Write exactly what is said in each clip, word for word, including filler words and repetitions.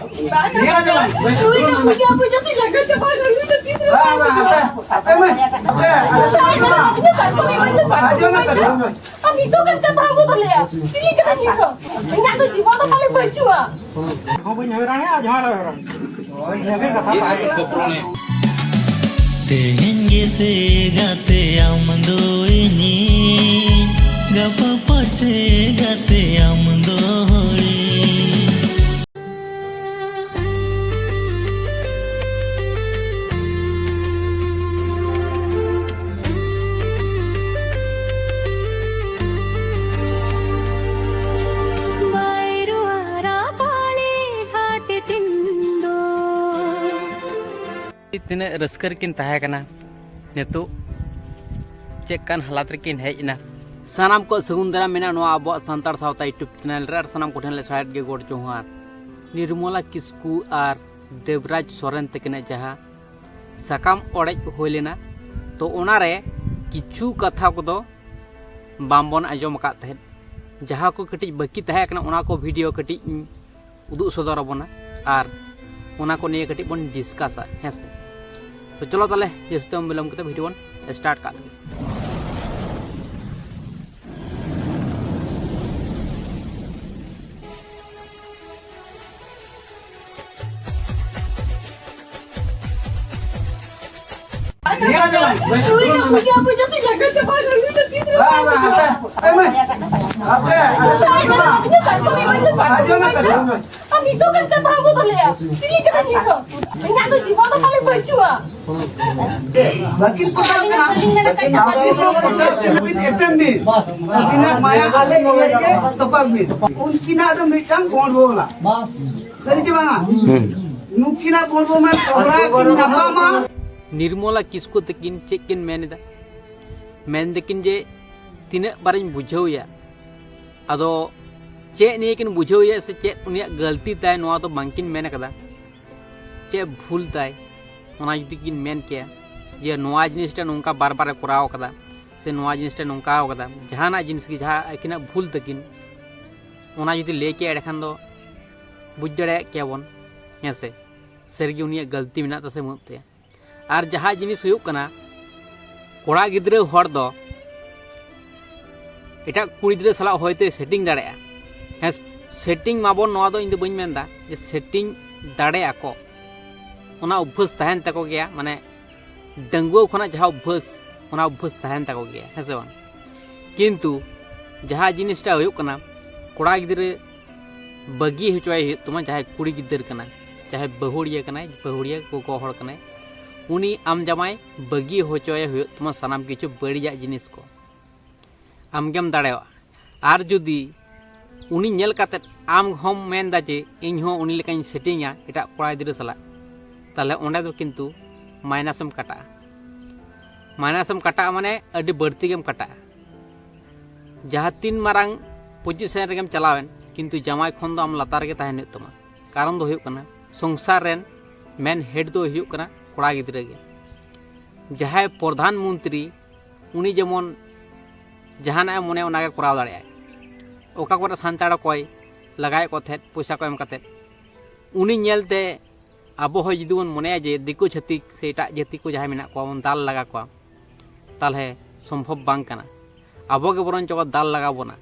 ᱵᱟᱝ, ᱱᱤᱭᱟᱹ ᱫᱚ ᱵᱟᱝ᱾ ᱱᱩᱭ ᱫᱚ ᱯᱩᱡᱟᱹ, ᱯᱩᱡᱟᱹ ᱛᱮ ᱡᱟᱸᱜᱟ ᱪᱟᱵᱟ ᱟᱠᱟᱱᱟ᱾ ᱱᱩᱭ ᱫᱚ ᱛᱤᱥ ᱨᱮᱦᱚᱸ ᱵᱟᱝ, ᱵᱟᱝ, ᱵᱟᱝ᱾ ᱦᱟᱯᱮ, ᱦᱟᱯᱮ ᱢᱟᱹᱭ᱾ ᱦᱟᱯᱮ᱾ ᱟᱸᱡᱚᱢ ᱢᱮ, ᱟᱸᱡᱚᱢ ᱢᱮ᱾ ᱟᱨ ᱱᱤᱛᱚᱜ ᱜᱟᱱ ᱠᱟᱛᱷᱟ ᱵᱚᱱ ᱵᱚᱫᱚᱞᱮᱜᱼᱟ᱾ ᱪᱤᱞᱤ ᱠᱟᱱᱟ ᱱᱤᱛᱚᱜ? ᱤᱧᱟᱹᱜ ᱫᱚ ᱡᱤᱵᱚᱱ ᱫᱚ ᱛᱟᱦᱞᱮ ᱵᱟᱹᱪᱩᱜᱼᱟ᱾ ᱦᱚᱸ ᱵᱟᱹᱧ ᱦᱩᱭ ᱫᱟᱲᱮᱭᱟᱜᱼᱟ, ᱡᱟᱦᱟᱸ ᱨᱮ ᱦᱩᱭ ᱫᱟᱲᱮᱭᱟᱜᱼᱟ᱾ ᱦᱳᱭ, ᱤᱱᱟᱹᱜᱮ ᱠᱟᱛᱷᱟ ᱛᱟᱦᱮᱸ ᱠᱟᱱᱟ᱾ ᱛᱮᱦᱮᱧ ᱜᱮᱥᱮ ᱜᱟᱛᱮ ᱟᱢ ᱫᱚ ᱤᱧᱤᱡ, ᱜᱟᱯᱟ ᱯᱟᱪᱷᱮ ᱜᱟᱛᱮ ᱟᱢ ᱫᱚ ᱦᱚᱲᱤᱡ᱾ ᱛᱤᱱᱟᱹᱜ ᱨᱟᱹᱥᱠᱟᱹ ᱨᱮᱠᱤᱱ ᱛᱟᱦᱮᱸ ᱠᱟᱱᱟ, ᱱᱤᱛᱚᱜ ᱪᱮᱫ ᱠᱟᱱ ᱦᱟᱞᱟᱛ ᱨᱮᱠᱤᱱ ᱦᱮᱡ ᱮᱱᱟ᱾ ᱥᱟᱱᱟᱢ ᱠᱚ ᱥᱟᱹᱜᱩᱱ ᱫᱟᱨᱟᱢ ᱢᱮᱱᱟᱜᱼᱟ ᱱᱚᱣᱟ ᱟᱵᱚᱣᱟᱜ ᱥᱟᱱᱛᱟᱲ ᱥᱟᱶᱛᱟ YouTube ᱪᱮᱱᱮᱞ ᱨᱮ, ᱟᱨ ᱥᱟᱱᱟᱢ ᱠᱚᱴᱷᱮᱱ ᱞᱮ ᱥᱟᱦᱮᱫ ᱜᱮ ᱜᱚᱰ ᱡᱚᱦᱟᱨ᱾ ᱱᱤᱨᱢᱚᱞᱟ ᱠᱤᱥᱠᱩ ᱟᱨ ᱫᱮᱵᱽᱨᱟᱡᱽ ᱥᱚᱨᱮᱱ ᱛᱟᱹᱠᱤᱱᱟᱜ ᱡᱟᱦᱟᱸ ᱥᱟᱠᱟᱢ ᱚᱲᱮᱡ ᱦᱩᱭ ᱞᱮᱱᱟ, ᱛᱚ ᱚᱱᱟᱨᱮ ᱠᱤᱪᱷᱩ ᱠᱟᱛᱷᱟ ᱠᱚᱫᱚ ᱵᱟᱝᱵᱚᱱ ᱟᱸᱡᱚᱢ ᱟᱠᱟᱫ ᱛᱟᱦᱮᱸᱫ᱾ ᱡᱟᱦᱟᱸ ᱠᱚ ᱠᱟᱹᱴᱤᱡ ᱵᱟᱹᱠᱤ ᱛᱟᱦᱮᱸ ᱠᱟᱱᱟ, ᱚᱱᱟ ᱠᱚ ᱵᱷᱤᱰᱤᱭᱳ ᱠᱟᱹᱴᱤᱡ ᱤᱧ ᱩᱫᱩᱜ ᱥᱚᱫᱚᱨ ᱟᱵᱚᱱᱟ ᱟᱨ ᱚᱱᱟ ᱠᱚ ᱱᱤᱭᱮ ᱠᱟᱹᱴᱤᱡ ᱵᱚᱱ ᱰᱤᱥᱠᱟᱥᱟ, ᱦᱮᱸ ᱥᱮ? ᱛᱚ ᱪᱚᱞᱚ ᱛᱟᱦᱞᱮ, ᱡᱟᱹᱥᱛᱤ ᱵᱟᱝ ᱵᱤᱞᱚᱢ ᱠᱟᱛᱮ ᱵᱷᱤᱰᱤᱭᱳ ᱵᱚᱱ ᱥᱴᱟᱨᱴ ᱠᱟᱜ ᱞᱮᱜᱮ᱾ ᱱᱩᱭ ᱫᱚ ᱯᱩᱡᱟᱹ, ᱯᱩᱡᱟᱹ ᱛᱮ ᱡᱟᱸᱜᱟ ᱪᱟᱵᱟ ᱟᱠᱟᱱᱟ, ᱱᱩᱭ ᱫᱚ ᱛᱤᱥ ᱨᱮᱦᱚᱸ ᱵᱟᱝ, ᱵᱟᱝ, ᱦᱟᱯᱮ, ᱦᱟᱯᱮ ᱢᱟᱹᱭ᱾ ᱦᱟᱯᱮ, ᱦᱟᱯᱮ᱾ ᱟᱨ ᱱᱤᱛᱚᱜ ᱜᱟᱱ ᱠᱟᱛᱷᱟ ᱵᱚᱫᱚᱞᱮᱜᱼᱟ᱾ ᱪᱤᱞᱤ ᱠᱟᱱᱟ ᱱᱤᱛᱚᱜ? ᱤᱧᱟᱹᱜ ᱫᱚ ᱡᱤᱵᱚᱱ ᱫᱚ ᱛᱟᱦᱞᱮ ᱵᱟᱹᱪᱩᱜᱼᱟ᱾ ᱵᱟᱹᱠᱤᱱ ᱯᱚᱴᱟᱜ ᱠᱟᱱᱟ᱾ ᱟᱹᱵᱤᱱ ᱫᱚ ᱯᱚᱴᱟᱜ ᱵᱤᱱ, ᱟᱹᱵᱤᱱ ᱮᱴᱮᱢ ᱵᱤᱱ᱾ ᱟᱹᱵᱤᱱᱟᱜ ᱢᱟᱭᱟ ᱟᱞᱮ ᱤᱭᱟᱹ ᱨᱮᱜᱮ ᱛᱚᱯᱟᱜ ᱵᱤᱱ᱾ ᱩᱱᱠᱤᱱᱟᱜ ᱫᱚ ᱢᱤᱫᱴᱟᱝ ᱜᱚᱲ ᱵᱚᱞᱟ᱾ ᱥᱟᱹᱨᱤ ᱪᱮ ᱵᱟᱝᱟ? ᱦᱩᱸ᱾ ᱱᱩᱠᱤᱱᱟᱜ ᱜᱚᱲ ᱵᱚᱞᱟ ᱫᱚᱦᱲᱟ ᱠᱤᱱ ᱧᱟᱯᱟᱢᱟ᱾ ᱱᱤᱨᱢᱚᱞᱟ ᱠᱤᱥᱠᱩ ᱛᱟᱹᱠᱤᱱ ᱪᱮᱫ ᱠᱤᱱ ᱢᱮᱱ ᱮᱫᱟ? ᱢᱮᱱ ᱫᱟᱹᱠᱤᱱ ᱡᱮ ᱛᱤᱱᱟᱹᱜ ᱵᱟᱨᱤᱧ ᱵᱩᱡᱷᱟᱹᱣᱮᱭᱟ, ᱟᱫᱚ ᱪᱮᱫ ᱱᱤᱭᱮ ᱠᱤᱱ ᱵᱩᱡᱷᱟᱹᱣᱮᱭᱟ ᱥᱮ ᱪᱮᱫ ᱩᱱᱤᱭᱟᱜ ᱜᱟᱹᱞᱛᱤ ᱛᱟᱭ, ᱱᱚᱣᱟ ᱫᱚ ᱵᱟᱝᱠᱤᱱ ᱢᱮᱱ ᱠᱟᱫᱟ᱾ ᱪᱮᱫ ᱵᱷᱩᱞ ᱛᱟᱭ, ᱚᱱᱟ ᱡᱩᱫᱤ ᱠᱤᱱ ᱢᱮᱱ ᱠᱮᱭᱟ ᱡᱮ ᱱᱚᱣᱟ ᱡᱤᱱᱤᱥᱴᱟ ᱱᱚᱝᱠᱟ ᱵᱟᱨ ᱵᱟᱨᱮ ᱠᱚᱨᱟᱣ ᱠᱟᱫᱟ ᱥᱮ ᱱᱚᱣᱟ ᱡᱤᱱᱤᱥᱴᱟ ᱱᱚᱝᱠᱟ ᱠᱟᱫᱟ, ᱡᱟᱦᱟᱱᱟᱜ ᱡᱤᱱᱤᱥ ᱜᱮ ᱡᱟᱦᱟᱸ ᱟᱹᱠᱤᱱᱟᱜ ᱵᱷᱩᱞ ᱛᱟᱹᱠᱤᱱ, ᱚᱱᱟ ᱡᱩᱫᱤ ᱞᱟᱹᱭ ᱠᱮᱭᱟ, ᱮᱸᱰᱮᱠᱷᱟᱱ ᱫᱚ ᱵᱩᱡᱽ ᱫᱟᱲᱮᱭᱟᱜ ᱠᱮᱭᱟᱵᱚᱱ ᱦᱮᱸ ᱥᱮ? ᱥᱟᱹᱨᱤᱜᱮ ᱩᱱᱤᱭᱟᱜ ᱜᱟᱹᱞᱛᱤ ᱢᱮᱱᱟᱜ ᱛᱟᱭᱟ ᱥᱮ ᱵᱟᱹᱱᱩᱜ ᱛᱟᱭᱟ? ᱟᱨ ᱡᱟᱦᱟᱸ ᱡᱤᱱᱤᱥ ᱦᱩᱭᱩᱜ ᱠᱟᱱᱟ, ᱠᱚᱲᱟ ᱜᱤᱫᱽᱨᱟᱹ ᱦᱚᱲ ᱫᱚ ᱮᱴᱟᱜ ᱠᱩᱲᱤ ᱜᱤᱫᱽᱨᱟᱹ ᱥᱟᱞᱟᱜ ᱦᱚᱭᱛᱳᱭ ᱥᱮᱴᱤᱝ ᱫᱟᱲᱮᱭᱟᱜᱼᱟ᱾ ᱦᱮᱸ, ᱥᱮᱴᱤᱝ ᱢᱟᱵᱚᱱ, ᱱᱚᱣᱟ ᱫᱚ ᱤᱧ ᱫᱚ ᱵᱟᱹᱧ ᱢᱮᱱᱫᱟ ᱡᱮ ᱥᱮᱴᱤᱝ ᱫᱟᱲᱮᱭᱟᱜᱼᱟ ᱠᱚ, ᱚᱱᱟ ᱚᱵᱵᱷᱟᱥ ᱛᱟᱦᱮᱱ ᱛᱟᱠᱚ ᱜᱮᱭᱟ, ᱢᱟᱱᱮ ᱰᱟᱺᱜᱩᱣᱟᱹ ᱠᱷᱚᱱᱟᱜ ᱡᱟᱦᱟᱸ ᱚᱵᱵᱷᱟᱥ, ᱚᱱᱟ ᱚᱵᱵᱷᱟᱥ ᱛᱟᱦᱮᱱ ᱛᱟᱠᱚ ᱜᱮᱭᱟ, ᱦᱮᱸ ᱥᱮ ᱵᱟᱝ? ᱠᱤᱱᱛᱩ ᱡᱟᱦᱟᱸ ᱡᱤᱱᱤᱥᱴᱟ ᱦᱩᱭᱩᱜ ᱠᱟᱱᱟ, ᱠᱚᱲᱟ ᱜᱤᱫᱽᱨᱟᱹ ᱵᱟᱹᱜᱤ ᱦᱚᱪᱚᱭᱮ ᱦᱩᱭᱩᱜ ᱛᱟᱢᱟ, ᱡᱟᱦᱟᱸᱭ ᱠᱩᱲᱤ ᱜᱤᱫᱟᱹᱨ ᱠᱟᱱᱟᱭ, ᱡᱟᱦᱟᱸᱭ ᱵᱟᱹᱦᱩᱲᱤᱭᱟᱹ ᱠᱟᱱᱟᱭ, ᱵᱟᱹᱦᱩᱲᱤᱭᱟᱹ ᱜᱚᱜᱚ ᱦᱚᱲ ᱠᱟᱱᱟᱭ, ᱩᱱᱤ ᱟᱢ ᱡᱟᱢᱟᱭ ᱵᱟᱹᱜᱤ ᱦᱚᱪᱚᱭᱮ ᱦᱩᱭᱩᱜ ᱛᱟᱢᱟ ᱥᱟᱱᱟᱢ ᱠᱤᱪᱷᱩ ᱵᱟᱹᱲᱤᱡᱟᱜ ᱡᱤᱱᱤᱥ ᱠᱚ᱾ ᱟᱢᱜᱮᱢ ᱫᱟᱲᱮᱭᱟᱜᱼᱟ᱾ ᱟᱨ ᱡᱩᱫᱤ ᱩᱱᱤ ᱧᱮᱞ ᱠᱟᱛᱮᱫ ᱟᱢ ᱦᱚᱸᱢ ᱢᱮᱱᱫᱟ ᱡᱮ ᱤᱧ ᱦᱚᱸ ᱩᱱᱤ ᱞᱮᱠᱟᱧ ᱥᱮᱴᱤᱝᱟ ᱮᱴᱟᱜ ᱠᱚᱲᱟ ᱜᱤᱫᱽᱨᱟᱹ ᱥᱟᱞᱟᱜ, ᱛᱟᱦᱚᱞᱮ ᱚᱸᱰᱮ ᱫᱚ ᱠᱤᱱᱛᱩ ᱢᱟᱭᱱᱟᱥᱮᱢ ᱠᱟᱴᱟᱜᱼᱟ᱾ ᱢᱟᱭᱱᱟᱥᱮᱢ ᱠᱟᱴᱟᱜᱼᱟ ᱢᱟᱱᱮ ᱟᱹᱰᱤ ᱵᱟᱹᱲᱛᱤ ᱜᱮᱢ ᱠᱟᱴᱟᱜᱼᱟ᱾ ᱡᱟᱦᱟᱸ ᱛᱤᱱ ᱢᱟᱨᱟᱝ ᱯᱚᱡᱤᱥᱚᱱ ᱨᱮᱜᱮᱢ ᱪᱟᱞᱟᱣᱮᱱ, ᱠᱤᱱᱛᱩ ᱡᱟᱢᱟᱭ ᱠᱷᱚᱱ ᱫᱚ ᱟᱢ ᱞᱟᱛᱟᱨ ᱨᱮᱜᱮ ᱛᱟᱦᱮᱱ ᱦᱩᱭᱩᱜ ᱛᱟᱢᱟ᱾ ᱠᱟᱨᱚᱱ ᱫᱚ ᱦᱩᱭᱩᱜ ᱠᱟᱱᱟ, ᱥᱚᱝᱥᱟᱨ ᱨᱮᱱ ᱢᱮᱱ ᱦᱮᱰ ᱫᱚ ᱦᱩᱭᱩᱜ ᱠᱟᱱᱟ ᱠᱚᱲᱟ ᱜᱤᱫᱽᱨᱟᱹ ᱜᱮ᱾ ᱡᱟᱦᱟᱸᱭ ᱯᱨᱚᱫᱷᱟᱱ ᱢᱚᱱᱛᱨᱤ, ᱩᱱᱤ ᱡᱮᱢᱚᱱ ᱡᱟᱦᱟᱱᱟᱜ ᱮ ᱢᱚᱱᱮᱭᱟ ᱚᱱᱟᱜᱮ ᱠᱚᱨᱟᱣ ᱫᱟᱲᱮᱭᱟᱜᱼᱟᱭ᱾ ᱚᱠᱟ ᱠᱚᱨᱮ ᱥᱟᱱᱛᱟᱲ ᱚᱠᱚᱭ ᱞᱟᱜᱟᱭᱮᱫ ᱠᱚ ᱛᱟᱦᱮᱸᱫ ᱯᱚᱭᱥᱟ ᱠᱚ ᱮᱢ ᱠᱟᱛᱮᱫ, ᱩᱱᱤ ᱧᱮᱞᱛᱮ ᱟᱵᱚ ᱦᱚᱸ ᱡᱩᱫᱤ ᱵᱚᱱ ᱢᱚᱱᱮᱭᱟ ᱡᱮ ᱫᱤᱠᱩ ᱪᱷᱟᱹᱛᱤᱠ ᱥᱮ ᱮᱴᱟᱜ ᱡᱟᱹᱛᱤ ᱠᱚ ᱡᱟᱦᱟᱸᱭ ᱢᱮᱱᱟᱜ ᱠᱚᱣᱟ ᱵᱚᱱ ᱫᱟᱞ ᱞᱟᱜᱟ ᱠᱚᱣᱟ, ᱛᱟᱦᱚᱞᱮ ᱥᱚᱢᱵᱷᱚᱵ ᱵᱟᱝ ᱠᱟᱱᱟ᱾ ᱟᱵᱚ ᱜᱮ ᱵᱚᱨᱚᱝ ᱪᱚ ᱠᱚ ᱫᱟᱞ ᱞᱟᱜᱟ ᱵᱚᱱᱟ᱾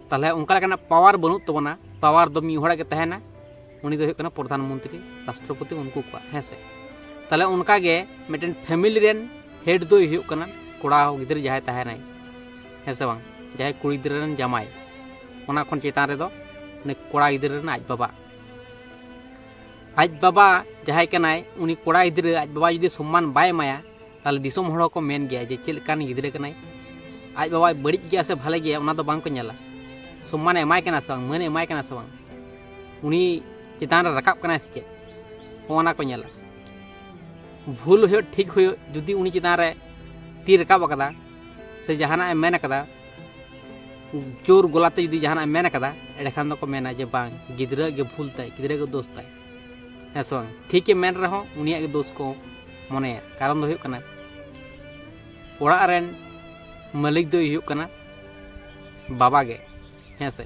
ᱛᱟᱦᱚᱞᱮ ᱚᱱᱠᱟ ᱞᱮᱠᱟᱱᱟᱜ ᱯᱟᱣᱟᱨ ᱵᱟᱹᱱᱩᱜ ᱛᱟᱵᱚᱱᱟ᱾ ᱯᱟᱣᱟᱨ ᱫᱚ ᱢᱤᱫ ᱦᱚᱲᱟᱜ ᱜᱮ ᱛᱟᱦᱮᱱᱟ, ᱩᱱᱤ ᱫᱚ ᱦᱩᱭᱩᱜ ᱠᱟᱱᱟ ᱯᱨᱚᱫᱷᱟᱱ ᱢᱚᱱᱛᱨᱤ, ᱨᱟᱥᱴᱨᱚᱯᱚᱛᱤ, ᱩᱱᱠᱩ ᱠᱚᱣᱟᱜ, ᱦᱮᱸ ᱥᱮ? ᱛᱟᱦᱚᱞᱮ ᱚᱱᱠᱟ ᱜᱮ ᱢᱤᱫᱴᱮᱱ ᱯᱷᱮᱢᱤᱞᱤ ᱨᱮᱱ ᱦᱮᱰ ᱫᱚᱭ ᱦᱩᱭᱩᱜ ᱠᱟᱱᱟ ᱠᱚᱲᱟ ᱜᱤᱫᱽᱨᱟᱹ ᱡᱟᱦᱟᱸᱭ ᱛᱟᱦᱮᱱᱟᱭ, ᱦᱮᱸ ᱥᱮ ᱵᱟᱝ? ᱡᱟᱦᱟᱸᱭ ᱠᱩᱲᱤ ᱜᱤᱫᱽᱨᱟᱹ ᱨᱮᱱ ᱡᱟᱢᱟᱭ, ᱚᱱᱟ ᱠᱷᱚᱱ ᱪᱮᱛᱟᱱ ᱨᱮᱫᱚ ᱩᱱᱤ ᱠᱚᱲᱟ ᱜᱤᱫᱽᱨᱟᱹ ᱨᱮᱱ ᱟᱡ ᱵᱟᱵᱟ᱾ ᱟᱡ ᱵᱟᱵᱟ ᱡᱟᱦᱟᱸᱭ ᱠᱟᱱᱟᱭ, ᱩᱱᱤ ᱠᱚᱲᱟ ᱜᱤᱫᱽᱨᱟᱹ ᱟᱡ ᱵᱟᱵᱟ ᱡᱩᱫᱤ ᱥᱚᱢᱢᱟᱱ ᱵᱟᱭ ᱮᱢᱟᱭᱟ, ᱛᱟᱦᱚᱞᱮ ᱫᱤᱥᱚᱢ ᱦᱚᱲ ᱦᱚᱸᱠᱚ ᱢᱮᱱ ᱜᱮᱭᱟ ᱡᱮ ᱪᱮᱫ ᱞᱮᱠᱟᱱ ᱜᱤᱫᱽᱨᱟᱹ ᱠᱟᱱᱟᱭ, ᱟᱡ ᱵᱟᱵᱟᱭ ᱵᱟᱹᱲᱤᱡ ᱜᱮᱭᱟ ᱥᱮ ᱵᱷᱟᱞᱮ ᱜᱮᱭᱟ, ᱚᱱᱟ ᱫᱚ ᱵᱟᱝ ᱠᱚ ᱧᱮᱞᱟ᱾ ᱥᱚᱢᱢᱟᱱᱮ ᱮᱢᱟᱭ ᱠᱟᱱᱟ ᱥᱮ ᱵᱟᱝ, ᱢᱟᱹᱱᱮ ᱮᱢᱟᱭ ᱠᱟᱱᱟ ᱥᱮ ᱵᱟᱝ, ᱩᱱᱤ ᱪᱮᱛᱟᱱ ᱨᱮ ᱨᱟᱠᱟᱵ ᱠᱟᱱᱟᱭ ᱥᱮ ᱪᱮᱫ, ᱦᱚᱸᱜᱼᱚ ᱱᱟ ᱠᱚ ᱧᱮᱞᱟ᱾ ᱵᱷᱩᱞ ᱦᱩᱭᱩᱜ ᱴᱷᱤᱠ ᱦᱩᱭᱩᱜ, ᱡᱩᱫᱤ ᱩᱱᱤ ᱪᱮᱛᱟᱱ ᱨᱮ ᱛᱤ ᱨᱟᱠᱟᱵ ᱟᱠᱟᱫᱟ ᱥᱮ ᱡᱟᱦᱟᱱᱟᱜ ᱮ ᱢᱮᱱ ᱟᱠᱟᱫᱟ, ᱡᱳᱨ ᱜᱚᱞᱟᱛᱮ ᱡᱩᱫᱤ ᱡᱟᱦᱟᱱᱟᱜ ᱮ ᱢᱮᱱ ᱟᱠᱟᱫᱟ, ᱮᱸᱰᱮᱠᱷᱟᱱ ᱫᱚᱠᱚ ᱢᱮᱱᱟ ᱡᱮ ᱵᱟᱝ, ᱜᱤᱫᱽᱨᱟᱹ ᱜᱮ ᱵᱷᱩᱞ ᱛᱟᱭ, ᱜᱤᱫᱽᱨᱟᱹ ᱜᱮ ᱫᱳᱥ ᱛᱟᱭ, ᱦᱮᱸ ᱥᱮ ᱵᱟᱝ? ᱴᱷᱤᱠᱮ ᱢᱮᱱ ᱨᱮᱦᱚᱸ ᱩᱱᱤᱭᱟᱜ ᱜᱮ ᱫᱳᱥ ᱠᱚ ᱢᱚᱱᱮᱭᱟ᱾ ᱠᱟᱨᱚᱱ ᱫᱚ ᱦᱩᱭᱩᱜ ᱠᱟᱱᱟ, ᱚᱲᱟᱜ ᱨᱮᱱ ᱢᱟᱹᱞᱤᱠ ᱫᱚᱭ ᱦᱩᱭᱩᱜ ᱠᱟᱱᱟ ᱵᱟᱵᱟ ᱜᱮ, ᱦᱮᱸ ᱥᱮ?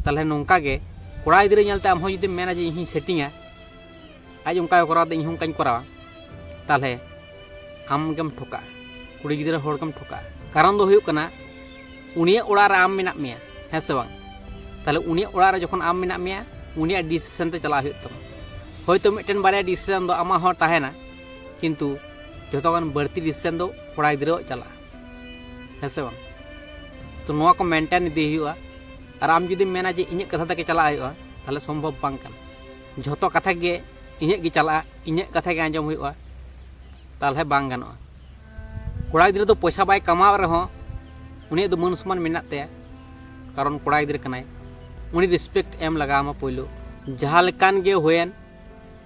ᱛᱟᱦᱚᱞᱮ ᱱᱚᱝᱠᱟ ᱜᱮ ᱠᱚᱲᱟ ᱜᱤᱫᱽᱨᱟᱹ ᱧᱮᱞᱛᱮ ᱟᱢ ᱦᱚᱸ ᱡᱩᱫᱤᱢ ᱢᱮᱱᱟ ᱡᱮ ᱤᱧ ᱦᱚᱸᱧ ᱥᱮᱴᱤᱝᱟ, ᱟᱡ ᱚᱱᱠᱟᱭ ᱠᱚᱨᱟᱣ ᱫᱟ, ᱤᱧ ᱦᱚᱸ ᱚᱱᱠᱟᱧ ᱠᱚᱨᱟᱣᱟ, ᱛᱟᱦᱚᱞᱮ ᱟᱢ ᱜᱮᱢ ᱴᱷᱚᱠᱟᱜᱼᱟ, ᱠᱩᱲᱤ ᱜᱤᱫᱽᱨᱟᱹ ᱦᱚᱲ ᱜᱮᱢ ᱴᱷᱚᱠᱟᱜᱼᱟ᱾ ᱠᱟᱨᱚᱱ ᱫᱚ ᱦᱩᱭᱩᱜ ᱠᱟᱱᱟ, ᱩᱱᱤᱭᱟᱜ ᱚᱲᱟᱜ ᱨᱮ ᱟᱢ ᱢᱮᱱᱟᱜ ᱢᱮᱭᱟ, ᱦᱮᱸ ᱥᱮ ᱵᱟᱝ? ᱛᱟᱦᱚᱞᱮ ᱩᱱᱤᱭᱟᱜ ᱚᱲᱟᱜ ᱨᱮ ᱡᱚᱠᱷᱚᱱ ᱟᱢ ᱢᱮᱱᱟᱜ ᱢᱮᱭᱟ, ᱩᱱᱤᱭᱟᱜ ᱰᱤᱥᱤᱥᱮᱱ ᱛᱮ ᱪᱟᱞᱟᱜ ᱦᱩᱭᱩᱜ ᱛᱟᱢᱟ᱾ ᱦᱳᱭᱛᱳ ᱢᱤᱫᱴᱮᱱ ᱵᱟᱨᱭᱟ ᱰᱤᱥᱤᱥᱮᱱ ᱫᱚ ᱟᱢᱟᱜ ᱦᱚᱸ ᱛᱟᱦᱮᱱᱟ, ᱠᱤᱱᱛᱩ ᱡᱷᱚᱛᱚ ᱠᱷᱚᱱ ᱵᱟᱹᱲᱛᱤ ᱰᱤᱥᱤᱥᱮᱱ ᱫᱚ ᱠᱚᱲᱟ ᱜᱤᱫᱽᱨᱟᱹᱣᱟᱜ ᱪᱟᱞᱟᱜᱼᱟ, ᱦᱮᱸ ᱥᱮ ᱵᱟᱝ? ᱛᱚ ᱱᱚᱣᱟ ᱠᱚ ᱢᱮᱱᱴᱮᱱ ᱤᱫᱤ ᱦᱩᱭᱩᱜᱼᱟ᱾ ᱟᱨ ᱟᱢ ᱡᱩᱫᱤᱢ ᱢᱮᱱᱟ ᱡᱮ ᱤᱧᱟᱹᱜ ᱠᱟᱛᱷᱟ ᱛᱮᱜᱮ ᱪᱟᱞᱟᱜ ᱦᱩᱭᱩᱜᱼᱟ, ᱛᱟᱦᱚᱞᱮ ᱥᱚᱢᱵᱷᱚᱵ ᱵᱟᱝ ᱠᱟᱱᱟ᱾ ᱡᱷᱚᱛᱚ ᱠᱟᱛᱷᱟ ᱜᱮ ᱤᱧᱟᱹᱜ ᱜᱮ ᱪᱟᱞᱟᱜᱼᱟ, ᱤᱧᱟᱹᱜ ᱠᱟᱛᱷᱟ ᱜᱮ ᱟᱸᱡᱚᱢ ᱦᱩᱭᱩᱜᱼᱟ, ᱛᱟᱦᱚᱞᱮ ᱵᱟᱝ ᱜᱟᱱᱚᱜᱼᱟ᱾ ᱠᱚᱲᱟ ᱜᱤᱫᱽᱨᱟᱹ ᱫᱚ ᱯᱚᱭᱥᱟ ᱵᱟᱭ ᱠᱟᱢᱟᱣ ᱨᱮᱦᱚᱸ, ᱩᱱᱤᱭᱟᱜ ᱫᱚ ᱢᱟᱹᱱ ᱥᱚᱢᱢᱟᱱ ᱢᱮᱱᱟᱜ ᱛᱟᱭᱟ, ᱠᱟᱨᱚᱱ ᱠᱚᱲᱟ ᱜᱤᱫᱽᱨᱟᱹ ᱠᱟᱱᱟᱭ᱾ ᱩᱱᱤ ᱨᱮᱥᱯᱮᱠᱴ ᱮᱢ ᱞᱟᱜᱟᱣ ᱟᱢᱟ ᱯᱳᱭᱞᱳ, ᱡᱟᱦᱟᱸ ᱞᱮᱠᱟᱱ ᱜᱮ ᱦᱩᱭᱮᱱ᱾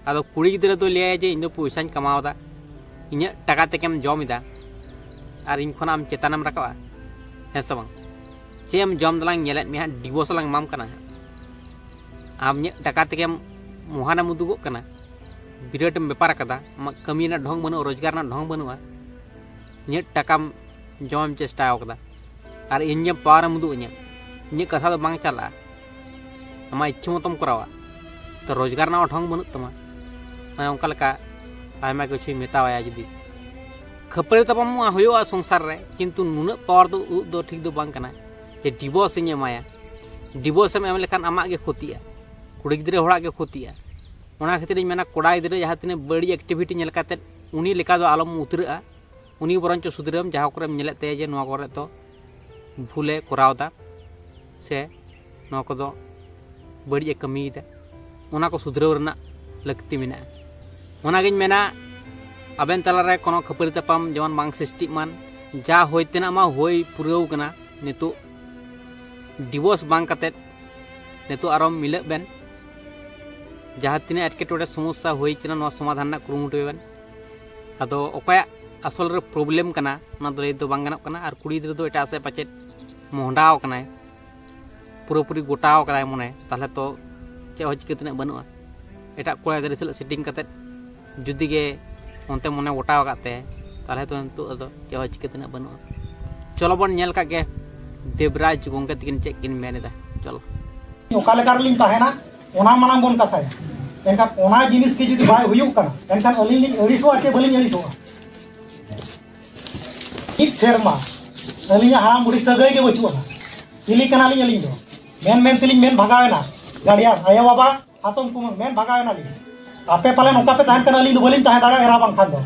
ᱟᱫᱚ ᱠᱩᱲᱤ ᱜᱤᱫᱽᱨᱟᱹ ᱫᱚ ᱞᱟᱹᱭᱟᱭ ᱡᱮ ᱤᱧ ᱫᱚ ᱯᱚᱭᱥᱟᱧ ᱠᱟᱢᱟᱣ ᱮᱫᱟ, ᱤᱧᱟᱹᱜ ᱴᱟᱠᱟ ᱛᱮᱜᱮᱢ ᱡᱚᱢ ᱮᱫᱟ, ᱟᱨ ᱤᱧ ᱠᱷᱚᱱᱟᱜ ᱟᱢ ᱪᱮᱛᱟᱱᱮᱢ ᱨᱟᱠᱟᱵᱼᱟ, ᱦᱮᱸ ᱥᱮ ᱵᱟᱝ? ᱪᱮᱫ ᱮᱢ ᱡᱚᱢ ᱫᱟᱞᱟᱝ ᱧᱮᱞᱮᱫ ᱢᱮᱭᱟ ᱦᱟᱸᱜ, ᱰᱤᱵᱳᱨᱥ ᱞᱟᱝ ᱮᱢᱟᱢ ᱠᱟᱱᱟ ᱦᱟᱸᱜ᱾ ᱟᱢ ᱤᱧᱟᱹᱜ ᱴᱟᱠᱟ ᱛᱮᱜᱮᱢ ᱢᱚᱦᱟᱱᱮᱢ ᱩᱫᱩᱜᱚᱜ ᱠᱟᱱᱟ, ᱵᱤᱨᱟᱴ ᱮᱢ ᱵᱮᱯᱟᱨ ᱟᱠᱟᱫᱟ, ᱟᱢᱟᱜ ᱠᱟᱹᱢᱤ ᱨᱮᱱᱟᱜ ᱰᱷᱚᱝ ᱵᱟᱹᱱᱩᱜᱼᱟ, ᱨᱳᱡᱽᱜᱟᱨ ᱨᱮᱱᱟᱜ ᱰᱷᱚᱝ ᱵᱟᱹᱱᱩᱜᱼᱟ, ᱤᱧᱟᱹᱜ ᱴᱟᱠᱟᱢ ᱡᱚᱢᱮᱢ ᱪᱮᱥᱴᱟ ᱟᱠᱟᱫᱟ, ᱟᱨ ᱤᱧ ᱜᱮ ᱯᱟᱣᱟᱨᱮᱢ ᱩᱫᱩᱜ ᱟᱹᱧᱟ, ᱤᱧᱟᱹᱜ ᱠᱟᱛᱷᱟ ᱫᱚ ᱵᱟᱝ ᱪᱟᱞᱟᱜᱼᱟ, ᱟᱢᱟᱜ ᱤᱪᱪᱷᱟᱹ ᱢᱚᱛᱚᱢ ᱠᱚᱨᱟᱣᱟ, ᱛᱚ ᱨᱳᱡᱽᱜᱟᱨ ᱨᱮᱱᱟᱜ ᱰᱷᱚᱝ ᱵᱟᱹᱱᱩᱜ ᱛᱟᱢᱟ᱾ ᱢᱟᱱᱮ ᱚᱱᱠᱟ ᱞᱮᱠᱟ ᱟᱭᱢᱟ ᱠᱤᱪᱷᱩᱭ ᱢᱮᱛᱟᱣᱟᱭᱟ᱾ ᱡᱩᱫᱤ ᱠᱷᱟᱹᱯᱟᱹᱨᱤ ᱛᱟᱯᱟᱢ ᱦᱩᱭᱩᱜᱼᱟ ᱥᱚᱝᱥᱟᱨ ᱨᱮ, ᱠᱤᱱᱛᱩ ᱱᱩᱱᱟᱹᱜ ᱯᱟᱣᱟᱨ ᱫᱚ ᱩᱫᱩᱜ ᱫᱚ ᱴᱷᱤᱠ ᱫᱚ ᱵᱟᱝ ᱠᱟᱱᱟ ᱡᱮ ᱰᱤᱵᱳᱨᱥ ᱤᱧ ᱮᱢᱟᱭᱟ᱾ ᱰᱤᱵᱳᱨᱥ ᱮᱢ ᱮᱢ ᱞᱮᱠᱷᱟᱱ ᱟᱢᱟᱜ ᱜᱮ ᱠᱷᱚᱛᱤᱜᱼᱟ, ᱠᱩᱲᱤ ᱜᱤᱫᱽᱨᱟᱹ ᱦᱚᱲᱟᱜ ᱜᱮ ᱠᱷᱚᱛᱤᱜᱼᱟ᱾ ᱚᱱᱟ ᱠᱷᱟᱹᱛᱤᱨ ᱤᱧ ᱢᱮᱱᱟ, ᱠᱚᱲᱟ ᱜᱤᱫᱽᱨᱟᱹ ᱡᱟᱦᱟᱸ ᱛᱤᱱᱟᱹᱜ ᱵᱟᱹᱲᱤᱡ ᱮᱠᱴᱤᱵᱷᱤᱴᱤ ᱧᱮᱞ ᱠᱟᱛᱮᱫ ᱩᱱᱤ ᱞᱮᱠᱟ ᱫᱚ ᱟᱞᱚᱢ ᱩᱛᱨᱟᱹᱜᱼᱟ᱾ ᱩᱱᱤ ᱵᱚᱨᱚᱱᱪᱚ ᱥᱩᱫᱷᱨᱟᱹᱣ ᱮᱢ, ᱡᱟᱦᱟᱸ ᱠᱚᱨᱮᱢ ᱧᱮᱞᱮᱫ ᱛᱟᱭᱟ ᱡᱮ ᱱᱚᱣᱟ ᱠᱚᱨᱮ ᱫᱚ ᱵᱷᱩᱞᱮ ᱠᱚᱨᱟᱣ ᱮᱫᱟ ᱥᱮ ᱱᱚᱣᱟ ᱠᱚᱫᱚ ᱵᱟᱹᱲᱤᱡ ᱮ ᱠᱟᱹᱢᱤᱭᱮᱫᱟ, ᱚᱱᱟ ᱠᱚ ᱥᱩᱫᱷᱨᱟᱹᱣ ᱨᱮᱱᱟᱜ ᱞᱟᱹᱠᱛᱤ ᱢᱮᱱᱟᱜᱼᱟ᱾ ᱚᱱᱟᱜᱤᱧ ᱢᱮᱱᱟ, ᱟᱵᱮᱱ ᱛᱟᱞᱟᱨᱮ ᱠᱳᱱᱳ ᱠᱷᱟᱹᱯᱟᱹᱨᱤ ᱛᱟᱯᱟᱢ ᱡᱮᱢᱚᱱ ᱵᱟᱝ ᱥᱨᱤᱥᱴᱤᱜ ᱢᱟᱱ᱾ ᱡᱟ ᱦᱩᱭ ᱛᱮᱱᱟᱜ ᱢᱟ ᱦᱩᱭ ᱯᱩᱨᱟᱹᱣ ᱠᱟᱱᱟ, ᱱᱤᱛᱚᱜ ᱰᱤᱵᱳᱨᱥ ᱵᱟᱝ ᱠᱟᱛᱮᱫ ᱱᱤᱛᱚᱜ ᱟᱨᱚ ᱢᱤᱞᱟᱹᱜ ᱵᱮᱱ᱾ ᱡᱟᱦᱟᱸ ᱛᱤᱱᱟᱹᱜ ᱮᱴᱠᱮᱴᱚᱬᱮ ᱥᱚᱢᱚᱥᱥᱟ ᱦᱩᱭ ᱠᱟᱱᱟ, ᱱᱚᱣᱟ ᱥᱚᱢᱟᱫᱷᱟᱱ ᱨᱮᱱᱟᱜ ᱠᱩᱨᱩᱢᱩᱴᱩᱭ ᱵᱮᱱ᱾ ᱟᱫᱚ ᱚᱠᱚᱭᱟᱜ ᱟᱥᱚᱞ ᱨᱮ ᱯᱨᱚᱵᱞᱮᱢ ᱠᱟᱱᱟ, ᱚᱱᱟ ᱫᱚ ᱞᱟᱹᱭ ᱫᱚ ᱵᱟᱝ ᱜᱟᱱᱚᱜ ᱠᱟᱱᱟ᱾ ᱟᱨ ᱠᱩᱲᱤ ᱜᱤᱫᱽᱨᱟᱹ ᱫᱚ ᱮᱴᱟᱜ ᱥᱮᱫ ᱯᱟᱪᱮᱫ ᱢᱚᱦᱰᱟᱣ ᱠᱟᱱᱟᱭ, ᱯᱩᱨᱟᱹᱯᱩᱨᱤ ᱜᱚᱴᱟᱣ ᱠᱟᱫᱟᱭ ᱢᱚᱱᱮ, ᱛᱟᱦᱚᱞᱮ ᱛᱚ ᱪᱮᱫ ᱦᱚᱸ ᱪᱤᱠᱟᱹ ᱛᱮᱱᱟᱜ ᱵᱟᱹᱱᱩᱜᱼᱟ᱾ ᱮᱴᱟᱜ ᱠᱚᱲᱟ ᱜᱤᱫᱽᱨᱟᱹ ᱥᱟᱞᱟᱜ ᱥᱮᱴᱤᱝ ᱠᱟᱛᱮᱫ ᱡᱩᱫᱤ ᱜᱮ ᱚᱱᱛᱮ ᱢᱚᱱᱮ ᱜᱚᱴᱟᱣ ᱟᱠᱟᱫ ᱛᱟᱭᱟ, ᱛᱟᱦᱚᱞᱮ ᱛᱚ ᱱᱤᱛᱚᱜ ᱟᱫᱚ ᱪᱮᱫ ᱦᱚᱸ ᱪᱤᱠᱟᱹ ᱛᱮᱱᱟᱜ ᱵᱟᱹᱱᱩᱜᱼᱟ᱾ ᱪᱚᱞᱚ ᱵᱚᱱ ᱧᱮᱞ ᱠᱟᱜ ᱜᱮ ᱫᱮᱵᱽᱨᱟᱡᱽ ᱜᱚᱢᱠᱮ ᱛᱤᱠᱤᱱ ᱪᱮᱫ ᱠᱤᱱ ᱢᱮᱱ ᱮᱫᱟ᱾ ᱪᱚᱞᱚ᱾ ᱚᱠᱟ ᱞᱮᱠᱟ ᱨᱮᱞᱤᱧ ᱛᱟᱦᱮᱱᱟ, ᱚᱱᱟ ᱢᱟᱲᱟᱝ ᱵᱚᱱ ᱠᱟᱛᱷᱟᱭᱟ᱾ ᱮᱱᱠᱷᱟᱱ ᱚᱱᱟ ᱡᱤᱱᱤᱥ ᱜᱮ ᱡᱩᱫᱤ ᱵᱟᱭ ᱦᱩᱭᱩᱜ ᱠᱟᱱᱟ, ᱮᱱᱠᱷᱟᱱ ᱟᱹᱞᱤᱧ ᱞᱤᱧ ᱟᱹᱲᱤᱥᱚᱜᱼᱟ ᱪᱮ ᱵᱟᱹᱞᱤᱧ ᱟᱹᱲᱤᱥᱚᱜᱼᱟ? ᱢᱤᱫ ᱥᱮᱨᱢᱟ ᱟᱹᱞᱤᱧᱟᱜ ᱦᱟᱲᱟᱢ ᱵᱩᱲᱦᱤ ᱥᱟᱹᱜᱟᱹᱭ ᱜᱮ ᱵᱟᱹᱪᱩᱜ ᱟᱱᱟ᱾ ᱪᱤᱞᱤ ᱠᱟᱱᱟᱞᱤᱧ ᱟᱹᱞᱤᱧ ᱫᱚ? ᱢᱮᱱ ᱢᱮᱱ ᱛᱮᱞᱤᱧ ᱢᱮᱱ ᱵᱷᱟᱜᱟᱣ ᱮᱱᱟ᱾ ᱜᱟᱨᱰᱤᱭᱟᱱ, ᱟᱭᱳ ᱵᱟᱵᱟ, ᱦᱟᱛᱚᱢ ᱠᱩᱢᱟᱹᱝ, ᱢᱮᱱ ᱵᱷᱟᱜᱟᱣ ᱮᱱᱟᱞᱤᱧ᱾ ᱟᱯᱮ ᱯᱟᱞᱮ ᱱᱚᱝᱠᱟ ᱯᱮ ᱛᱟᱦᱮᱱ ᱠᱟᱱᱟ, ᱟᱹᱞᱤᱧ ᱫᱚ ᱵᱟᱹᱞᱤᱧ ᱛᱟᱦᱮᱸ ᱫᱟᱲᱮᱭᱟᱜᱼᱟ ᱮᱨᱟ ᱵᱟᱝᱠᱷᱟᱱ ᱫᱚ᱾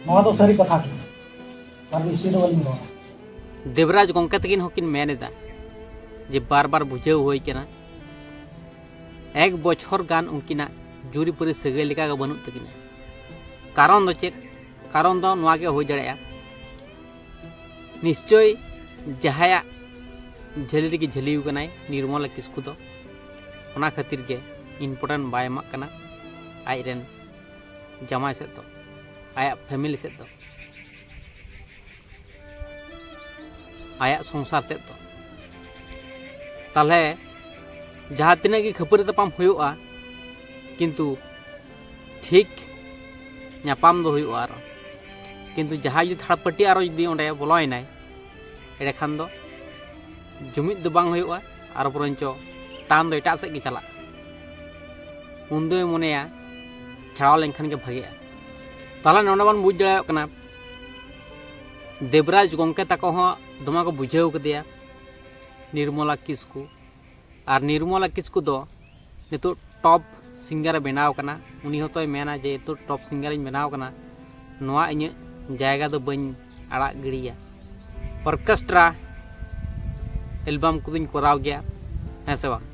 ᱱᱚᱣᱟ ᱫᱚ ᱥᱟᱹᱨᱤ ᱠᱟᱛᱷᱟ ᱠᱟᱱᱟ᱾ ᱟᱨ ᱵᱤᱥᱛᱤ ᱫᱚ ᱵᱟᱹᱞᱤᱧ ᱨᱚᱲᱟ᱾ ᱫᱮᱵᱽᱨᱟᱡᱽ ᱜᱚᱢᱠᱮ ᱛᱟᱹᱠᱤᱱ ᱦᱚᱸᱠᱤᱱ ᱢᱮᱱ ᱮᱫᱟ ᱡᱮ ᱵᱟᱨ ᱵᱟᱨ ᱵᱩᱡᱷᱟᱹᱣ ᱦᱩᱭ ᱠᱟᱱᱟ, ᱮᱠ ᱵᱚᱪᱷᱚᱨ ᱜᱟᱱ ᱩᱱᱠᱤᱱᱟᱜ ᱡᱩᱨᱤᱯᱟᱹᱨᱤ ᱥᱟᱹᱜᱟᱹᱭ ᱞᱮᱠᱟ ᱜᱮ ᱵᱟᱹᱱᱩᱜ ᱛᱟᱹᱠᱤᱱᱟ᱾ ᱠᱟᱨᱚᱱ ᱫᱚ ᱪᱮᱫ? ᱠᱟᱨᱚᱱ ᱫᱚ ᱱᱚᱣᱟ ᱜᱮ ᱦᱩᱭ ᱫᱟᱲᱮᱭᱟᱜᱼᱟ, ᱱᱤᱥᱪᱳᱭ ᱡᱟᱦᱟᱸᱭᱟᱜ ᱡᱷᱟᱹᱞᱤ ᱨᱮᱜᱮ ᱡᱷᱟᱹᱞᱤ ᱟᱠᱟᱱᱟᱭ ᱱᱤᱨᱢᱚᱞᱟ ᱠᱤᱥᱠᱩ ᱫᱚ, ᱚᱱᱟ ᱠᱷᱟᱹᱛᱤᱨ ᱜᱮ ᱤᱢᱯᱚᱨᱴᱮᱱᱴ ᱵᱟᱭ ᱮᱢᱟᱜ ᱠᱟᱱᱟ ᱟᱡ ᱨᱮᱱ ᱡᱟᱢᱟᱭ ᱥᱮᱫ ᱫᱚ, ᱟᱭᱟᱜ ᱯᱷᱮᱢᱮᱞᱤ ᱥᱮᱫ ᱫᱚ, ᱟᱭᱟᱜ ᱥᱚᱝᱥᱟᱨ ᱥᱮᱫ ᱫᱚ᱾ ᱛᱟᱦᱚᱞᱮ ᱡᱟᱦᱟᱸ ᱛᱤᱱᱟᱹᱜ ᱜᱮ ᱠᱷᱟᱹᱯᱟᱹᱨᱤ ᱛᱟᱯᱟᱢ ᱦᱩᱭᱩᱜᱼᱟ, ᱠᱤᱱᱛᱩ ᱴᱷᱤᱠ ᱧᱟᱯᱟᱢ ᱫᱚ ᱦᱩᱭᱩᱜᱼᱟ ᱟᱨᱚ᱾ ᱠᱤᱱᱛᱩ ᱡᱟᱦᱟᱸᱭ ᱡᱩᱫᱤ ᱛᱷᱟᱲ ᱯᱟᱹᱴᱤ ᱟᱨᱚ ᱡᱩᱫᱤ ᱚᱸᱰᱮ ᱵᱚᱞᱚᱭᱮᱱᱟᱭ, ᱮᱸᱰᱮᱠᱷᱟᱱ ᱫᱚ ᱡᱩᱢᱤᱫ ᱫᱚ ᱵᱟᱝ ᱦᱩᱭᱩᱜᱼᱟ, ᱟᱨ ᱵᱚᱨᱚᱱᱪᱚ ᱴᱟᱱ ᱫᱚ ᱮᱴᱟᱜ ᱥᱮᱫ ᱜᱮ ᱪᱟᱞᱟᱜᱼᱟ᱾ ᱩᱱᱫᱚᱭ ᱢᱚᱱᱮᱭᱟ ᱪᱷᱟᱲᱟᱣ ᱞᱮᱱᱠᱷᱟᱱ ᱜᱮ ᱵᱷᱟᱜᱮᱜᱼᱟ᱾ ᱛᱟᱦᱚᱞᱮ ᱱᱚᱰᱮ ᱵᱚᱱ ᱵᱩᱡᱽ ᱫᱟᱲᱮᱭᱟᱜ ᱠᱟᱱᱟ, ᱫᱮᱵᱽᱨᱟᱡᱽ ᱜᱚᱢᱠᱮ ᱛᱟᱠᱚ ᱦᱚᱸ ᱫᱚᱢᱮ ᱠᱚ ᱵᱩᱡᱷᱟᱹᱣ ᱠᱮᱫᱮᱭᱟ ᱱᱤᱨᱢᱚᱞᱟ ᱠᱤᱥᱠᱩ᱾ ᱟᱨ ᱱᱤᱨᱢᱚᱞᱟ ᱠᱤᱥᱠᱩ ᱫᱚ ᱱᱤᱛᱚᱜ ᱴᱚᱯ ᱥᱤᱝᱜᱟᱨᱮ ᱵᱮᱱᱟᱣ ᱠᱟᱱᱟ᱾ ᱩᱱᱤ ᱦᱚᱸᱛᱚᱭ ᱢᱮᱱᱟ ᱡᱮ ᱱᱤᱛᱚᱜ ᱴᱚᱯ ᱥᱤᱝᱜᱟᱨᱤᱧ ᱵᱮᱱᱟᱣ ᱠᱟᱱᱟ, ᱱᱚᱣᱟ ᱤᱧᱟᱹᱜ ᱡᱟᱭᱜᱟ ᱫᱚ ᱵᱟᱹᱧ ᱟᱲᱟᱜ ᱜᱤᱰᱤᱭᱟ᱾ ᱚᱨᱠᱮᱥᱴᱨᱟ ᱮᱞᱵᱟᱢ ᱠᱚᱫᱚᱧ ᱠᱚᱨᱟᱣ ᱜᱮᱭᱟ, ᱦᱮᱸ ᱥᱮ ᱵᱟᱝ?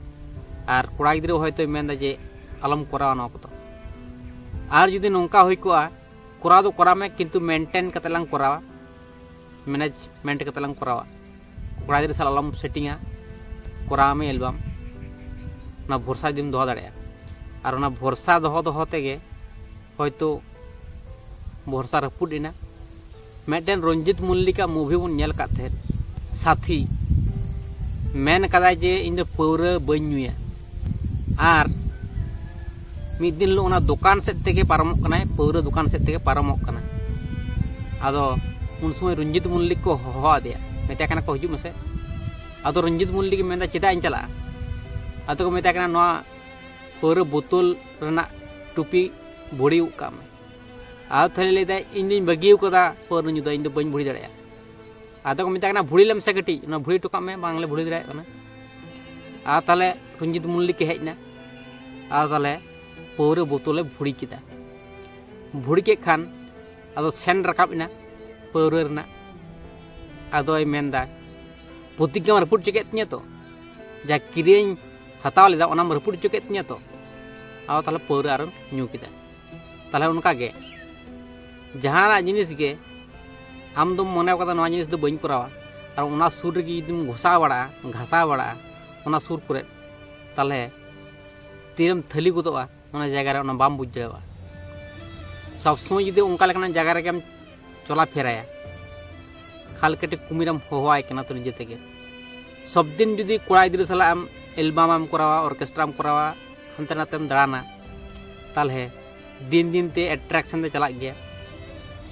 ᱟᱨ ᱠᱚᱲᱟ ᱜᱤᱫᱽᱨᱟᱹ ᱦᱚᱭᱛᱳᱭ ᱢᱮᱱᱫᱟ ᱡᱮ ᱟᱞᱚᱢ ᱠᱚᱨᱟᱣᱟ ᱱᱚᱣᱟ ᱠᱚᱫᱚ᱾ ᱟᱨ ᱡᱩᱫᱤ ᱱᱚᱝᱠᱟ ᱦᱩᱭ ᱠᱚᱜᱼᱟ, ᱠᱚᱨᱟᱣ ᱫᱚ ᱠᱚᱨᱟᱣ ᱢᱮ, ᱠᱤᱱᱛᱩ ᱢᱮᱱᱴᱮᱱ ᱠᱟᱛᱮ ᱞᱟᱝ ᱠᱚᱨᱟᱣᱟ, ᱢᱮᱱᱮᱡᱽᱢᱮᱱᱴ ᱠᱟᱛᱮ ᱞᱟᱝ ᱠᱚᱨᱟᱣᱟ᱾ ᱠᱚᱲᱟ ᱜᱤᱫᱽᱨᱟᱹ ᱥᱟᱞᱟᱜ ᱟᱞᱚᱢ ᱥᱮᱴᱤᱝᱟ, ᱠᱚᱨᱟᱣ ᱢᱮ ᱮᱞᱵᱟᱢ᱾ ᱚᱱᱟ ᱵᱷᱚᱨᱥᱟ ᱡᱩᱫᱤᱢ ᱫᱚᱦᱚ ᱫᱟᱲᱮᱭᱟᱜᱼᱟ, ᱟᱨ ᱚᱱᱟ ᱵᱷᱚᱨᱥᱟ ᱫᱚᱦᱚ ᱫᱚᱦᱚ ᱛᱮᱜᱮ ᱦᱚᱭᱛᱳ ᱵᱷᱚᱨᱥᱟ ᱨᱟᱹᱯᱩᱫ ᱮᱱᱟ᱾ ᱢᱤᱫᱴᱮᱱ ᱨᱚᱧᱡᱤᱛ ᱢᱚᱞᱞᱤᱠᱟᱜ ᱢᱩᱵᱷᱤ ᱵᱚᱱ ᱧᱮᱞ ᱟᱠᱟᱫ ᱛᱟᱦᱮᱸᱫ, ᱥᱟᱛᱷᱤ, ᱢᱮᱱ ᱠᱟᱫᱟᱭ ᱡᱮ ᱤᱧ ᱫᱚ ᱯᱟᱹᱣᱨᱟᱹ ᱵᱟᱹᱧ ᱧᱩᱭᱟ, ᱟᱨ ᱢᱤᱫ ᱫᱤᱱ ᱦᱤᱞᱳᱜ ᱚᱱᱟ ᱫᱚᱠᱟᱱ ᱥᱮᱫ ᱛᱮᱜᱮ ᱯᱟᱨᱚᱢᱚᱜ ᱠᱟᱱᱟᱭ, ᱯᱟᱹᱣᱨᱟᱹ ᱫᱚᱠᱟᱱ ᱥᱮᱫ ᱛᱮᱜᱮ ᱯᱟᱨᱚᱢᱚᱜ ᱠᱟᱱᱟ᱾ ᱟᱫᱚ ᱩᱱ ᱥᱚᱢᱚᱭ ᱨᱚᱧᱡᱤᱛ ᱢᱚᱞᱞᱤᱠ ᱠᱚ ᱦᱚᱦᱚ ᱟᱫᱮᱭᱟ, ᱢᱮᱛᱟᱭ ᱠᱟᱱᱟ ᱠᱚ, "ᱦᱤᱡᱩᱜ ᱢᱮᱥᱮ᱾" ᱟᱫᱚ ᱨᱚᱧᱡᱤᱛ ᱢᱚᱞᱞᱤᱠ ᱮ ᱢᱮᱱᱫᱟ, "ᱪᱮᱫᱟᱜ ᱤᱧ ᱪᱟᱞᱟᱜᱼᱟ? ᱟᱫᱚ ᱠᱚ ᱢᱮᱛᱟᱭ ᱠᱟᱱᱟ, "ᱱᱚᱣᱟ ᱯᱟᱹᱣᱨᱟᱹ ᱵᱳᱛᱚᱞ ᱨᱮᱱᱟᱜ ᱴᱩᱯᱤ ᱵᱷᱩᱲᱤ ᱜᱚᱫ ᱠᱟᱜ ᱢᱮ᱾" ᱟᱫᱚ ᱛᱟᱦᱞᱮ ᱞᱟᱹᱭᱫᱟᱭ, "ᱤᱧ ᱫᱩᱧ ᱵᱟᱹᱜᱤ ᱟᱠᱟᱫᱟ ᱯᱟᱹᱣᱨᱟᱹ ᱧᱩ ᱫᱚ, ᱤᱧ ᱫᱚ ᱵᱟᱹᱧ ᱵᱷᱩᱲᱤ ᱫᱟᱲᱮᱭᱟᱜᱼᱟ᱾" ᱟᱫᱚ ᱠᱚ ᱢᱮᱛᱟᱭ ᱠᱟᱱᱟ, "ᱵᱷᱩᱲᱤ ᱞᱮᱢ ᱥᱮ ᱠᱟᱹᱴᱤᱡ, ᱚᱱᱟ ᱵᱷᱩᱲᱤ ᱦᱚᱴᱚ ᱠᱟᱜ ᱢᱮ, ᱵᱟᱝᱞᱮ ᱵᱷᱩᱲᱤ ᱫᱟᱲᱮᱭᱟᱜ ᱠᱟᱱᱟ᱾" ᱟᱨ ᱛᱟᱦᱞᱮ ᱨᱚᱧᱡᱤᱛ ᱢᱚᱞᱞᱤᱠ ᱮ ᱦᱮᱡ ᱮᱱᱟ, ᱟᱨ ᱛᱟᱦᱞᱮ ᱯᱟᱹᱣᱨᱟᱹ ᱵᱳᱛᱚᱞᱮ ᱵᱷᱩᱲᱤ ᱠᱮᱫᱟ᱾ ᱵᱷᱩᱲᱤ ᱠᱮᱫ ᱠᱷᱟᱱ ᱟᱫᱚ ᱥᱮᱱᱴ ᱨᱟᱠᱟᱵ ᱮᱱᱟ ᱯᱟᱹᱣᱨᱟᱹ ᱨᱮᱱᱟᱜ᱾ ᱟᱫᱚᱭ ᱢᱮᱱᱫᱟ, "ᱯᱨᱚᱛᱤᱡᱽᱧᱟᱢ ᱨᱟᱹᱯᱩᱫ ᱦᱚᱪᱚ ᱠᱮᱫ ᱛᱤᱧᱟᱹ ᱛᱚ, ᱡᱟ ᱠᱤᱨᱤᱧ ᱦᱟᱛᱟᱣ ᱞᱮᱫᱟ, ᱚᱱᱟᱢ ᱨᱟᱹᱯᱩᱫ ᱦᱚᱪᱚ ᱠᱮᱫ ᱛᱤᱧᱟᱹ ᱛᱚ?" ᱟᱫᱚ ᱛᱟᱦᱞᱮ ᱯᱟᱹᱣᱨᱟᱹ ᱟᱨᱮᱢ ᱧᱩ ᱠᱮᱫᱟ᱾ ᱛᱟᱦᱞᱮ ᱚᱱᱠᱟᱜᱮ ᱡᱟᱦᱟᱱᱟᱜ ᱡᱤᱱᱤᱥ ᱜᱮ ᱟᱢ ᱫᱚᱢ ᱢᱚᱱᱮ ᱠᱟᱫᱟ, "ᱱᱚᱣᱟ ᱡᱤᱱᱤᱥ ᱫᱚ ᱵᱟᱹᱧ ᱠᱚᱨᱟᱣᱟ", ᱟᱨ ᱚᱱᱟ ᱥᱩᱨ ᱨᱮᱜᱮ ᱡᱩᱫᱤᱢ ᱜᱷᱚᱥᱟᱣ ᱵᱟᱲᱟᱜᱼᱟ, ᱜᱷᱟᱥᱟᱣ ᱵᱟᱲᱟᱜᱼᱟ ᱚᱱᱟ ᱥᱩᱨ ᱠᱚᱨᱮ, ᱛᱟᱦᱞᱮ ᱛᱤᱨᱮᱢ ᱛᱷᱟᱹᱞᱤ ᱜᱚᱫᱚᱜᱼᱟ, ᱚᱱᱟ ᱡᱟᱭᱜᱟ ᱨᱮ ᱚᱱᱟ ᱵᱟᱢ ᱵᱩᱡᱽ ᱫᱟᱲᱮᱭᱟᱜᱼᱟ᱾ ᱥᱚᱵᱽ ᱥᱚᱢᱚᱭ ᱡᱩᱫᱤ ᱚᱱᱠᱟ ᱞᱮᱠᱟᱱᱟᱜ ᱡᱟᱭᱜᱟ ᱨᱮᱜᱮᱢ ᱪᱚᱞᱟ ᱯᱷᱮᱨᱟᱭᱟ, ᱠᱷᱟᱞ ᱠᱟᱹᱴᱤᱡ ᱠᱩᱢᱤᱨᱮᱢ ᱦᱚᱦᱚᱣᱟᱭ ᱠᱟᱱᱟ ᱛᱚ ᱱᱤᱡᱮ ᱛᱮᱜᱮ᱾ ᱥᱚᱵ ᱫᱤᱱ ᱡᱩᱫᱤ ᱠᱚᱲᱟ ᱜᱤᱫᱽᱨᱟᱹ ᱥᱟᱞᱟᱜ ᱮᱢ ᱮᱞᱵᱟᱢ ᱮᱢ ᱠᱚᱨᱟᱣᱟ, ᱚᱨᱠᱮᱥᱴᱨᱟᱢ ᱠᱚᱨᱟᱣᱟ, ᱦᱟᱱᱛᱮ ᱱᱟᱛᱮᱢ ᱫᱟᱬᱟᱱᱟ, ᱛᱟᱦᱞᱮ ᱫᱤᱱ ᱫᱤᱱ ᱛᱮ ᱮᱴᱨᱟᱠᱥᱚᱱ ᱫᱚ ᱪᱟᱞᱟᱜ ᱜᱮᱭᱟ,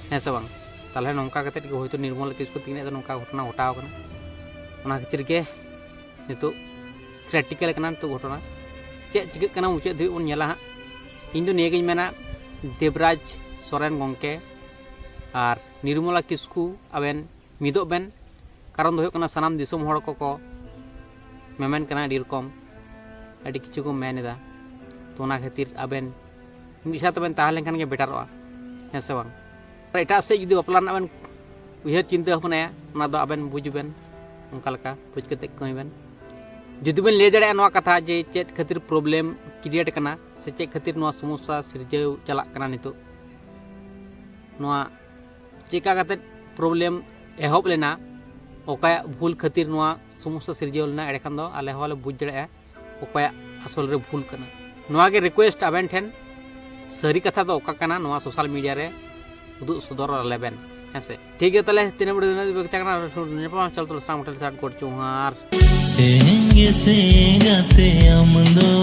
ᱦᱮᱸ ᱥᱮ ᱵᱟᱝ? ᱛᱟᱦᱞᱮ ᱱᱚᱝᱠᱟ ᱠᱟᱛᱮᱫ ᱜᱮ ᱦᱳᱭᱛᱳ ᱱᱤᱨᱢᱚᱞᱟ ᱠᱤᱥᱠᱩ ᱛᱤᱠᱤᱱᱟᱜ ᱫᱚ ᱱᱚᱝᱠᱟ ᱜᱷᱚᱴᱚᱱᱟ ᱜᱷᱚᱴᱟᱣ ᱠᱟᱱᱟ᱾ ᱚᱱᱟ ᱠᱷᱟᱹᱛᱤᱨ ᱜᱮ ᱱᱤᱛᱚᱜ ᱠᱨᱤᱴᱤᱠᱟᱞ ᱠᱟᱱᱟ ᱱᱤᱛᱚᱜ ᱜᱷᱚᱴᱚᱱᱟ᱾ ᱪᱮᱫ ᱪᱤᱠᱟᱹᱜ ᱠᱟᱱᱟ ᱢᱩᱪᱟᱹᱫ ᱫᱷᱟᱹᱵᱤᱡ ᱵᱚᱱ ᱧᱮᱞᱟ ᱦᱟᱸᱜ᱾ ᱤᱧ ᱫᱚ ᱱᱤᱭᱟᱹᱜᱤᱧ ᱢᱮᱱᱟ, ᱫᱮᱵᱽᱨᱟᱡᱽ ᱥᱚᱨᱮᱱ ᱜᱚᱢᱠᱮ ᱟᱨ ᱱᱤᱨᱢᱚᱞᱟ ᱠᱤᱥᱠᱩ, ᱟᱵᱮᱱ ᱢᱤᱫᱚᱜ ᱵᱮᱱ᱾ ᱠᱟᱨᱚᱱ ᱫᱚ ᱦᱩᱭᱩᱜ ᱠᱟᱱᱟ, ᱥᱟᱱᱟᱢ ᱫᱤᱥᱚᱢ ᱦᱚᱲ ᱠᱚᱠᱚ ᱢᱮᱢᱮᱱ ᱠᱟᱱᱟ ᱟᱹᱰᱤ ᱨᱚᱠᱚᱢ, ᱟᱹᱰᱤ ᱠᱤᱪᱷᱩ ᱠᱚ ᱢᱮᱱ ᱮᱫᱟ᱾ ᱛᱚ, ᱚᱱᱟ ᱠᱷᱟᱹᱛᱤᱨ ᱟᱵᱮᱱ ᱢᱤᱫ ᱥᱟᱶ ᱛᱮᱵᱮᱱ ᱛᱟᱦᱮᱸ ᱞᱮᱱᱠᱷᱟᱱ ᱜᱮ ᱵᱮᱴᱟᱨᱚᱜᱼᱟ, ᱦᱮᱸ ᱥᱮ ᱵᱟᱝ? ᱟᱨ ᱮᱴᱟᱜ ᱥᱮᱫ ᱡᱩᱫᱤ ᱵᱟᱯᱞᱟ ᱨᱮᱱᱟᱜ ᱵᱮᱱ ᱩᱭᱦᱟᱹᱨ ᱪᱤᱱᱛᱟᱹ ᱵᱷᱟᱵᱽᱱᱟᱭᱟ, ᱚᱱᱟ ᱫᱚ ᱟᱵᱮᱱ ᱵᱩᱡᱽ ᱵᱮᱱ, ᱚᱱᱠᱟ ᱞᱮᱠᱟ ᱵᱩᱡᱽ ᱠᱟᱛᱮ ᱠᱟᱹᱢᱤ ᱵᱮᱱ᱾ ᱡᱩᱫᱤ ᱵᱮᱱ ᱞᱟᱹᱭ ᱫᱟᱲᱮᱭᱟᱜᱼᱟ ᱱᱚᱣᱟ ᱠᱟᱛᱷᱟ ᱡᱮ ᱪᱮᱫ ᱠᱷᱟᱹᱛᱤᱨ ᱯᱨᱚᱵᱞᱮᱢ ᱠᱨᱤᱭᱮᱴ ᱠᱟᱱᱟ ᱥᱮ ᱪᱮᱫ ᱠᱷᱟᱹᱛᱤᱨ ᱱᱚᱣᱟ ᱥᱚᱢᱚᱥᱥᱟ ᱥᱤᱨᱡᱟᱹᱣ ᱪᱟᱞᱟᱜ ᱠᱟᱱᱟ ᱱᱤᱛᱚᱜ, ᱱᱚᱣᱟ ᱪᱮᱠᱟ ᱠᱟᱛᱮ ᱯᱨᱚᱵᱞᱮᱢ ᱮᱦᱚᱵ ᱞᱮᱱᱟ, ᱚᱠᱚᱭᱟᱜ ᱵᱷᱩᱞ ᱠᱷᱟᱹᱛᱤᱨ ᱱᱚᱣᱟ ᱥᱚᱢᱚᱥᱥᱟ ᱥᱤᱨᱡᱟᱹᱣ ᱞᱮᱱᱟ, ᱮᱸᱰᱮᱠᱷᱟᱱ ᱫᱚ ᱟᱞᱮ ᱦᱚᱸᱞᱮ ᱵᱩᱡᱽ ᱫᱟᱲᱮᱭᱟᱜᱼᱟ ᱚᱠᱚᱭᱟᱜ ᱟᱥᱚᱞ ᱨᱮ ᱵᱷᱩᱞ ᱠᱟᱱᱟ᱾ ᱱᱚᱣᱟ ᱜᱮ ᱨᱤᱠᱩᱭᱮᱥᱴ ᱟᱵᱮᱱ ᱴᱷᱮᱱ, ᱥᱟᱹᱨᱤ ᱠᱟᱛᱷᱟ ᱫᱚ ᱚᱠᱟ ᱠᱟᱱᱟ ᱱᱚᱣᱟ ᱥᱳᱥᱟᱞ ᱢᱤᱰᱤᱭᱟ ᱨᱮ ᱩᱫᱩᱜ ᱥᱚᱫᱚᱨ ᱟᱞᱮ ᱵᱮᱱ, ᱦᱮᱸ ᱥᱮ? ᱴᱷᱤᱠ ᱜᱮᱭᱟ, ᱛᱟᱦᱞᱮ ᱛᱤᱱᱟᱹᱜ ᱵᱟᱹᱲᱤᱡ ᱩᱱᱟᱹᱜ ᱵᱮᱠᱛᱟ ᱠᱟᱱᱟ, ᱧᱟᱯᱟᱢ ᱪᱚᱞ ᱛᱟᱦᱞᱮ ᱥᱟᱱᱟᱢ ᱠᱚᱴᱷᱮᱱ ᱥᱟᱴ ᱜᱚᱰ ᱡᱚᱦᱟᱨ᱾ ᱛᱮᱦᱮᱧ ᱜᱮ ᱥᱮ ᱜᱟᱛᱮ ᱟᱢ ᱫᱚ